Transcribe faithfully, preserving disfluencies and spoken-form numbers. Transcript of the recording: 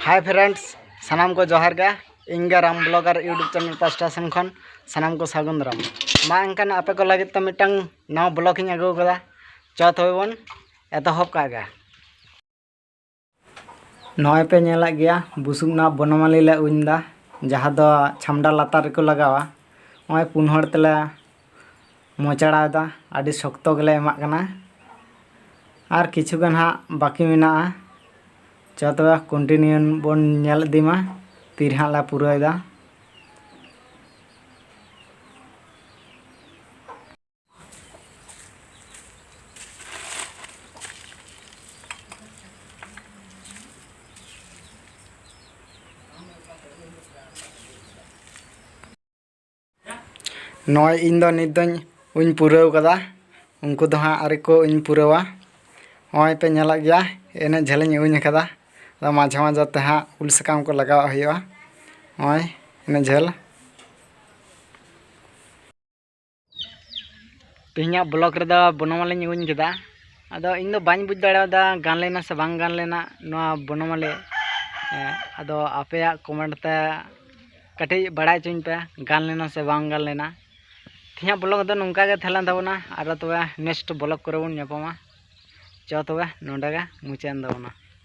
Hi friends, ᱥᱟᱱᱟᱢ ᱠᱚ ᱡᱚᱦᱟᱨ ᱜᱮ᱾ ᱤᱧ ᱜᱮ ᱨᱟᱢ ᱵᱞᱚᱜᱟᱨ YouTube ᱪᱮᱱᱮᱞ ᱯᱟᱥᱴᱟ ᱥᱮᱱ ᱠᱷᱚᱱ ᱥᱟᱱᱟᱢ ᱠᱚ ᱥᱟᱹᱜᱩᱱ ᱫᱟᱨᱟᱢ᱾ ᱢᱟ ᱮᱱᱠᱷᱟᱱ ᱟᱯᱮ ᱠᱚ ᱞᱟᱹᱜᱤᱫ ᱛᱮ ᱢᱤᱫᱴᱟᱝ ᱱᱟᱣᱟ ᱵᱞᱚᱜ ᱤᱧ ᱟᱹᱜᱩ ᱟᱠᱟᱫᱟ᱾ ᱪᱚ ᱛᱚᱵᱮ ᱵᱚᱱ ᱮᱛᱚᱦᱚᱵ ᱠᱟᱜ ᱜᱮ᱾ ᱱᱚᱜᱼᱚᱭ ᱯᱮ ᱧᱮᱞᱮᱫ ᱜᱮᱭᱟ, ᱵᱩᱥᱩᱵ ᱨᱮᱱᱟᱜ ᱵᱚᱱᱚᱢᱟᱞᱤ ᱞᱮ ᱩᱧ ᱮᱫᱟ, ᱡᱟᱦᱟᱸ ᱫᱚ ᱪᱷᱟᱢᱰᱟ ᱞᱟᱛᱟᱨ ᱨᱮᱠᱚ ᱞᱟᱜᱟᱣᱟ᱾ ᱱᱚᱜᱼᱚᱭ ᱯᱩᱱ ᱦᱚᱲ ᱛᱮᱞᱮ ᱢᱚᱪᱟᱲᱟᱣ ᱮᱫᱟ, ᱟᱹᱰᱤ ᱥᱚᱠᱛᱚ ᱜᱮᱞᱮ ᱮᱢᱟᱜ ᱠᱟᱱᱟ᱾ ᱟᱨ ᱠᱤᱪᱷᱩ ᱜᱟᱱ ᱦᱟᱸᱜ ᱵᱟᱹᱠᱤ ᱢᱮᱱᱟᱜᱼᱟ᱾ ᱪᱚ ᱛᱚᱵᱮ continue ᱵᱚᱱ ᱧᱮᱞ ᱤᱫᱤ ᱢᱟ, ᱛᱤᱨᱮ ᱦᱟᱸᱜ ᱞᱮ ᱯᱩᱨᱟᱹᱣ ᱮᱫᱟ᱾ ᱱᱚᱜᱼᱚᱭ ᱤᱧ ᱫᱚ ᱱᱤᱛ ᱫᱚᱧ ᱩᱧ ᱯᱩᱨᱟᱹᱣ ᱠᱟᱫᱟ, ᱩᱱᱠᱩ ᱫᱚ ᱦᱟᱸᱜ ᱟᱹᱣᱨᱤ ᱠᱚ ᱩᱧ ᱯᱩᱨᱟᱹᱣᱟ᱾ ᱱᱚᱜᱼᱚᱭ ᱯᱮ ᱧᱮᱞᱮᱫ ᱜᱮᱭᱟ, ᱤᱱᱟᱹᱜ ᱡᱷᱟᱹᱞᱤᱧ ᱩᱧ ᱠᱟᱫᱟ᱾ ᱟᱫᱚ ᱢᱟᱡᱷᱮ ᱢᱟᱡᱷᱮ ᱛᱮ ᱦᱟᱸᱜ ᱩᱞ ᱥᱟᱠᱟᱢ ᱠᱚ ᱞᱟᱜᱟᱣᱟᱜ ᱦᱩᱭᱩᱜᱼᱟ᱾ ᱱᱚᱜᱼᱚᱭ ᱤᱱᱟᱹᱜ ᱡᱷᱟᱹᱞ᱾ ᱛᱮᱦᱮᱧᱟᱜ ᱵᱞᱚᱜ ᱨᱮᱫᱚ ᱵᱚᱱᱚᱢᱟᱞᱤᱧ ᱩᱧ ᱠᱮᱫᱟ᱾ ᱟᱫᱚ ᱤᱧ ᱫᱚ ᱵᱟᱹᱧ ᱵᱩᱡᱽ ᱫᱟᱲᱮᱭᱟᱫᱟ ᱜᱟᱱ ᱞᱮᱱᱟ ᱥᱮ ᱵᱟᱝ ᱜᱟᱱ ᱞᱮᱱᱟ ᱱᱚᱣᱟ ᱵᱚᱱᱚᱢᱟᱞᱤ᱾ ᱦᱮᱸ, ᱟᱫᱚ ᱟᱯᱮᱭᱟᱜ ᱠᱚᱢᱮᱱᱴ ᱛᱮ ᱠᱟᱹᱴᱤᱡ ᱵᱟᱲᱟᱭ ᱦᱚᱪᱚᱧ ᱯᱮ, ᱜᱟᱱ ᱞᱮᱱᱟ ᱥᱮ ᱵᱟᱝ ᱜᱟᱱ ᱞᱮᱱᱟ᱾ ᱛᱮᱦᱮᱧᱟᱜ ᱵᱞᱚᱜ ᱫᱚ ᱱᱚᱝᱠᱟ ᱜᱮ ᱛᱟᱦᱮᱸ ᱞᱮᱱ ᱛᱟᱵᱚᱱᱟ, ᱟᱨᱚ ᱛᱚᱵᱮ ᱱᱮᱠᱥᱴ ᱵᱞᱚᱜ ᱠᱚᱨᱮ ᱵᱚᱱ ᱧᱟᱯᱟᱢᱟ᱾ ᱪᱚ ᱛᱚᱵᱮ ᱱᱚᱸᱰᱮ ᱜᱮ ᱢᱩᱪᱟᱹᱫ ᱮᱱ ᱛᱟᱵᱚᱱᱟ᱾